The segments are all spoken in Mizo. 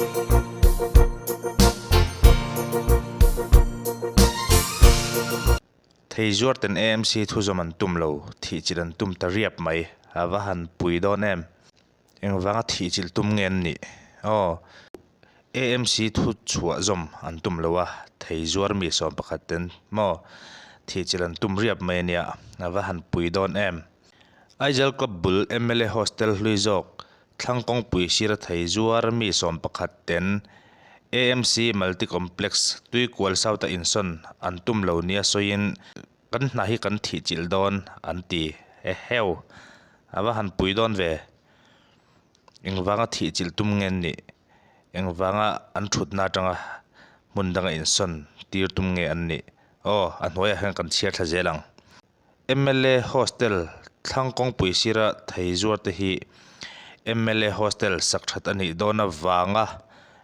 Thei zuar ten AMC thuzawm an tum lo, thih chilh an tum ta riap mai, a va han pui dawn em? Engvanga thih chilh tum nge an nih? Aw, AMC thu chhuah zawm an tum lo a, thei zuar mi 11 ten maw thih chilh an tum riap mai a nia, a va han pui dawn em? Aijal Club bul mla Hostel hlui zawk thlang kawngpui sira thei zuar mi 11 ten AMC Multi Complex Tuikual South-a insawn an tum lo nia sawiin kan hna hi kan thih chilh dawn an ti. Eheu! A va han pui dawn ve. Engvanga thih chilh tum nge an nih? Engvanga an thutna atanga hmun danga insawn tir tum nge an nih? Aw, a hnuaiah hian kan chhiar thla zel ang. Mla Hostel thlang kawngpui sira thei zuar te hi mla Hostel sak that a nih dawn avanga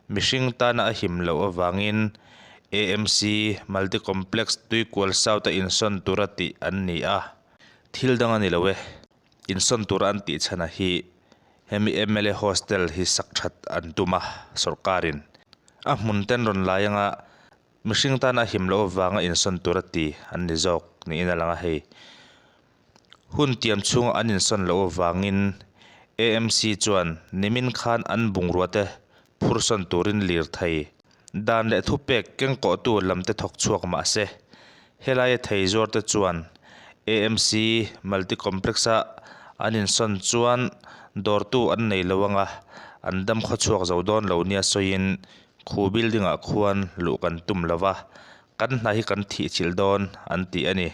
mihring tana a him loh avangin AMC Multi Complex Tuikual South-a insawn tura tih an ni a. Thil dang a ni lo e. Insawn tura an tih chhan a hi hemi mla Hostel hi sak that an tum a sawrkarin a hmun ten rawn lai anga Mihring tan a him loh avanga insawn tur a ti an ni zawk niin a lang a hei. Hun tiam chhunga an insawn loh avangin AMC chuan nimin khan an bungrua te phursawn turin lirthei dan leh thupek kengkawhtu lam te thawk chhuak mah se helaia thei zuar te chuan AMC Multi Complex-a an insawn chuan dawrtu an nei lo anga an dam khawchhuak zo dawn lo nia sawiin Khu building ah khuan luh kan tum lo va, kan hna hi kan thih chilh dawn an ti a ni.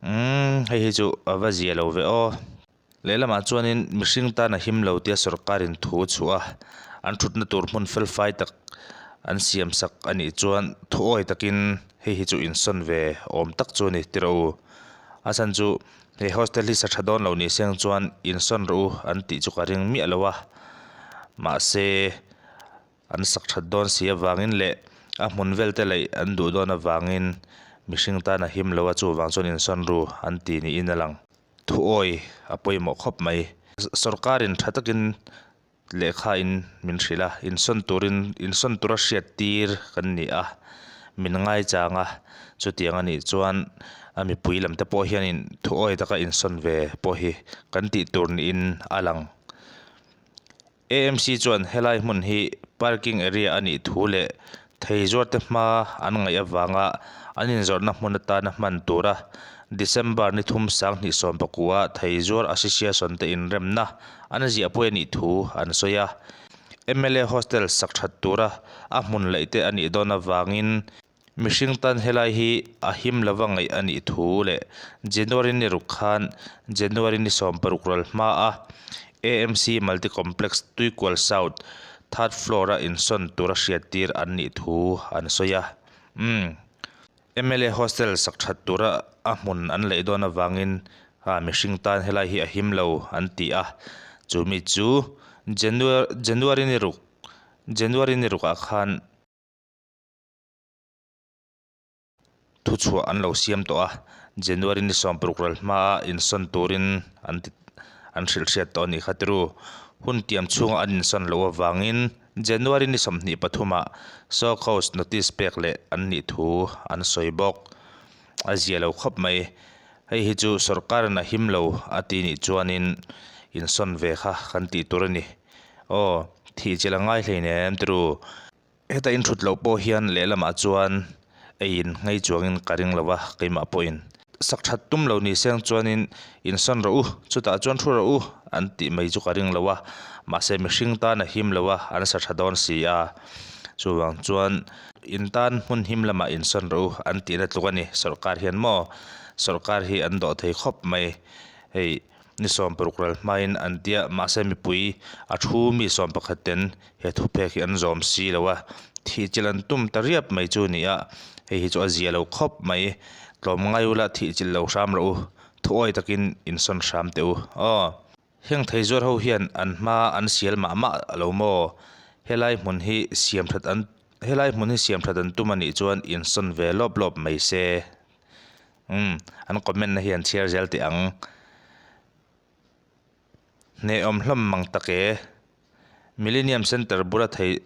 Umm hei hi chu a va zia lo ve aw. Lehlamah chuanin mihring tan a him lo tia sorkarin thu a chhuah a, an thutna tur hmun felfai tak an siam sak a nih chuan thuawi takin hei hi chu insawn ve awm tak chu a ni tirh u. A chhan chu he hostel hi sa tha dawn lo ni seng chuan insawn rawh u an tih chu ka ring miah lo a, mahse. An sak that dawn si avangin leh a hmun vel te laih an duh dawn avangin mihring tan a him lo a, chuvang chuan insawn ru an ti niin a lang. Thuawi a pawimawh khawp mai. Sorkarin tha takin lehkha in min hrilh a, insawn turin insawn tura hriat tir kan ni a, min ngaichang a, chutiang a nih chuan a mipui lam te pawh hianin thuawi taka insawn ve pawh hi kan tih tur niin a lang. AMC chuan helai hmun hi parking area a nih thu leh thei zuarte hma an ngaih avanga an inzawrhna hmun atana hman tura December ni thum 2019 a thei zuar association te inremna an ziahpui a nih thu an sawi a. Mla hostel sak that tura a hmun laih te a nih dawn avangin Mihring tan helai hi a him lova ngaih a nih thu leh January ni ruk khan January ni 16 ral hma a AMC Multi Complex Tuikual South third floor a insawn tura hriattir an nih thu an sawi a. Umm. Mla Hostel sak that tura a hmun an laih dawn avangin mihring tan helai hi a him lo an ti a. Chumi chu January ni ruk January ni rukah khan. Thuchhuah an lo siam tawh a, January ni 16 ral hmaa insawn turin an ti an hrilh hriat tawh a nih kha tiru. Hun tiam chhunga an insawn loh avangin January ni 23 ah show cause notice pek leh an nih thu an sawi bawk. A zia lo khawp mai. Hei hi chu sorkarin a him lo a ti nih chuanin insawn ve kha kan tih tur a ni. Aw, thih chilh a ngai hleinem tiru. Heta in thut loh pawh hian lehlamah chuan ei in nghei chuangin ka ring lo va, keimah pawhin. Sak that tum lo ni seng chuanin insawn rawh u, chutah chuan thu rawh u an tih mai chu ka ring lo a, mahse mihring tan a him lo a, an sa tha dawn si a. Chuvang chuan in tan hmun him lamah insawn rawh u an tihna tluk a ni, sawrkar hian maw? Sawrkar hi an dawh thei khawp mai hei. Ni 60 ral hmain an tia, mahse mipui a thu mi 11 ten he thupek hi an zawm si lo a, thih chilh an tum ta riap mai chu ni a, hei hi chu a zia lo khawp mai, tlawm ngai ula thih chilh lo hram rawh u, thuawi takin insawn hram teh u aw. Heng thei zuar ho hian an hma an sial mah mah lo maw? Helai hmun hi siam that an helai hmun hi siam that an tum a nih chuan insawn ve lawp lawp mai se. Umm, an comment na hi an chhiar zel teh ang. Hnehawm hlawm mang tak e. Millennium Centre bula thei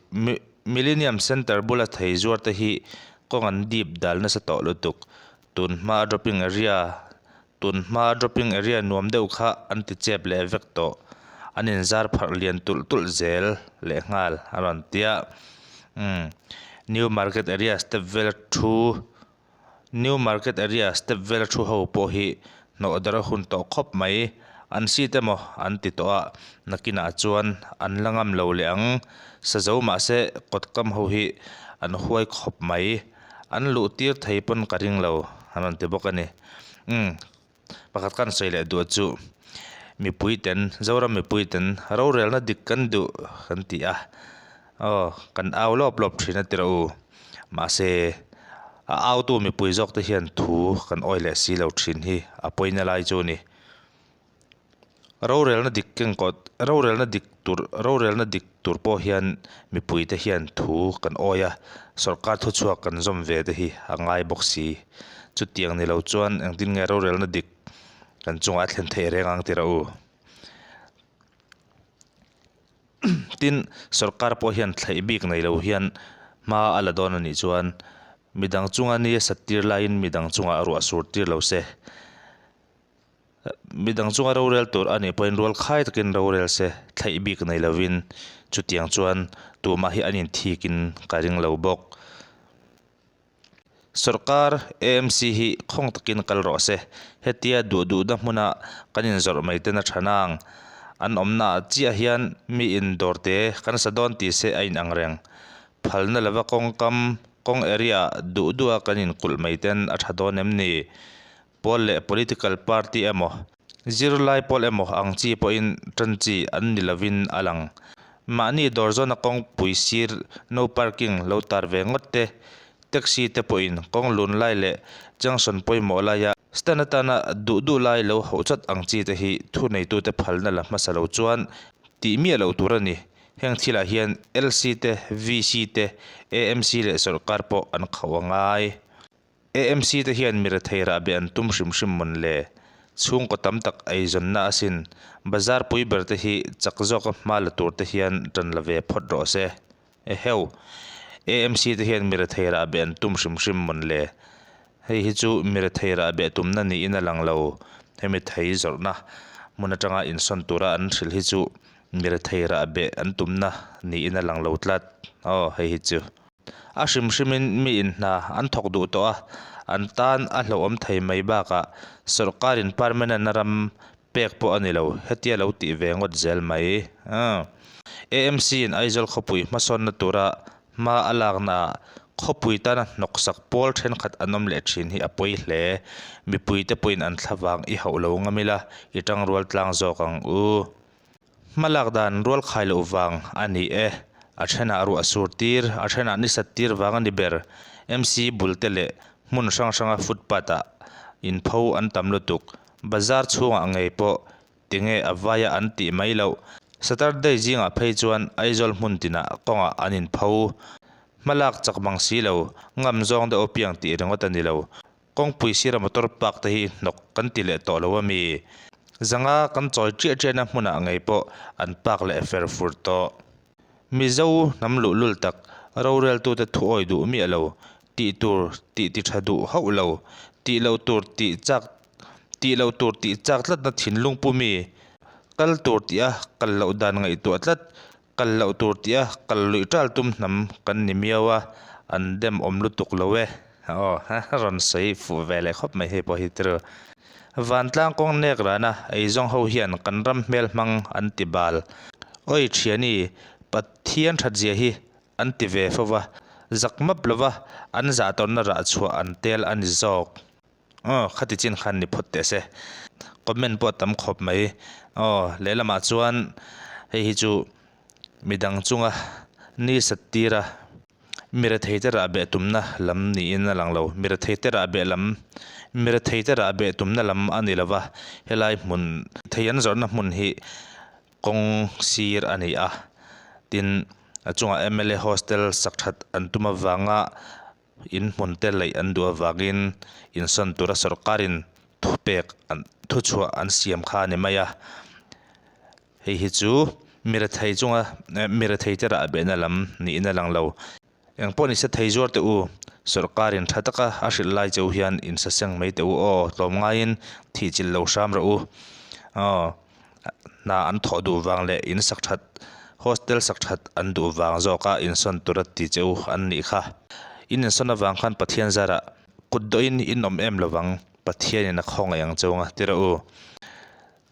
Millennium Centre bula thei zuar te hi kawng an dip dal nasa tawh lutuk. Tun hma dropping area Tun hma dropping area nuam deuh kha an ti chep leh vek tawh. An inzar pharh lian tulh tulh zel lehnghal a rawn ti a. Umm New Market area step vela thu New Market area step vela thu ho pawh hi hnawh darh a hun tawh khawp mai. An seat emaw an ti tawh a, nakinah chuan an la ngam lo leh ang. Sa zo mahse kawt kam ho hi an huai khawp mai. An luh tir thei pawn ka ring lo an rawn ti bawk a ni. Umm pakhat khan sawi leh duh chu mipui ten Zoram mipui ten rorelna dik kan duh kan ti a, aw kan au lawp lawp thin a ti rawh u. Mahse a autu mipui zawk te hian thu kan awi leh si lo thin hi a pawina lai chu a ni. Rorelna dik kengkawt rorelna dik tur rorelna dik tur pawh hian mipuite hian thu kan awi a, sawrkar thuchhuak kan zawm ve te hi a ngai bawk si. Chutiang ni lo chuan engtin nge rorelna dik kan chungah a thlen theih reng ang tih rawh u. Tin, sawrkar pawh hian thlaih bik nei lo hian hma a la dawn a nih chuan midang chunga ni a sat tir laiin midang chungah ruah sur tir lo se. Midang chunga rorel tur a nih pawhin rual khai takin rorel se thlaih bik nei lovin chutiang chuan tumah hi an inthikin ka ring lo bawk. Sawrkar AMC hi khawng takin kal rawh se, hetia duh duhna hmuna kan inzawrh mai ten a tha nang. An awmnaah chiah hian mi indawr te kan sa dawn tih se a inang reng. Phalna lova kawngkam, kawng area ah duh duha kan inkulh mai ten a tha dawn em ni? Pawl leh political party emaw, zirlai pawl emaw ang chi pawhin tan chi an ni lovin a lang. Mahni dawr zawna kawngpui sir no parking lo tar ve ngawt te, taxi te pawhin kawng lun lai leh junction pawimawh laia stand atana duh duh lai lo hauh chat ang chi te hi thuneitute phalna la hmasa lo chuan tih miah loh tur a ni. Heng thilah hian LC te, VC te, AMC leh sawrkar pawh an khauh a ngai. AMC te hian mi rethei rahbeh an tum hrim hrim mawn le? Chhungkaw tam tak eizawnna asin. Bazar pui ber te hi chak zawka hma la tur te hian tan la ve phawt rawh se. Eheu. AMC te hian mi rethei rahbeh an tum hrim hrim mawn le? Hei hi chu mi rethei rahbeh tumna niin a lang lo. Hemi thei zawrhna hmun atanga insawn tura an hrilh hi chu mi rethei rahbeh an tumna niin a lang lo tlat. Aw hei hi chu. A hrim hrimin mi in hna an thawk duh tawh a, an tan a hlauhawm thei mai bakah sawrkarin permanent a ram pek pawh a ni lo, hetia lo tih ve ngawt zel mai. AMC in Aizawl khawpui hmasawnna tura hma a laknaah khawpui tana hnawksak pawl thenkhat an awm leh thin hi a pawi hle. Mipuite pawhin an thlavang i hauh lo ngam ila, i tangrual tlang zawk ang u. Hmalak dan rual khai loh vang a ni e. A thenah ruah sur tir, a thenah ni sat tir vang a ni ber. MC bul te leh hmun hrang hranga footpath ah inpho an tam lutuk. Bazar chhungah ngei pawh tinge a vaia an tih mai loh. Saturday zingah phei chuan Aizawl hmun tinah kawngah an inpho. Hmalak chak mang si lo, ngam zawng deuh apiang tih ringawt a ni lo. Kawngpui sira motor park te hi hnawk kan ti leh tawh lo a mi? Zanga kan chawi chiah chiahna hmunah ngei pawh an park leh fer fur tawh. Mizo hnam luhlul tak, roreltute thu awi duh miah lo, tih tur tih ti tha duh hauh lo, tih loh tur tih chak tih loh tur tih chak tlatna thinlung pu mi, kal tur tih a kal loh dan ngaihtuah tlat, Kal loh tur tih a kal luih ṭal tum hnam kan ni miau a, an dem awm lutuk lo e. Aw, rawn sawi fuh ve leh khawp mai hei pawh hi tirh. Vantlang kawng nek rana eizawng ho hian kan ram hmel hmang an ti bal. Oi thiani, Pathian that zia hi an ti ve fo va, zak map lova an zah tawnna rah chhuah an tel a ni zawk. Aw, khati chin khan ni phawt teh se. Comment pawh a tam khawp mai. Aw, lehlamah chuan hei hi chu midang chunga ni sat tira mi rethei te rah beh tumna lam niin a lang lo. Mi rethei te rah beh lam, mi rethei te rah beh tumna lam a ni lova, helai hmun thei an zawrhna hmun hi kawng sir a ni a. Tin, a chungah mla hostel sak that an tum avanga In hmun te laih an duh avangin insawn tura sawrkarin thupek an thuchhuah an siam kha a ni mai a. Hei hi chu Mirethei chunga mirethei te rah behna lam niin a lang lo. Eng pawh nise thei zuar teh u, sawrkarin tha taka a hrilh lai cheu hian insaseng mai teh u aw, tlawmngaiin thihchilh lo hram rawh u. Aw, hna an thawh duh vang leh in sak that, hostel sak that an duh vang zawka insawn tur a ti cheu an nih kha. In insawn avang khan Pathian zarah kut dawhin in awm em lovang, Pathianin a khawngaih ang cheu nga ti rawh u.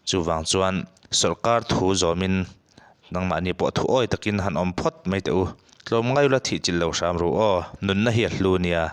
Chuvang chuan sawrkar thu zawmin nangmahni pawh thu awi takin han awm phawt mai teh u. Tlawmngai ula thih chilh lo hram ru aw, nunna hi a hlu nia.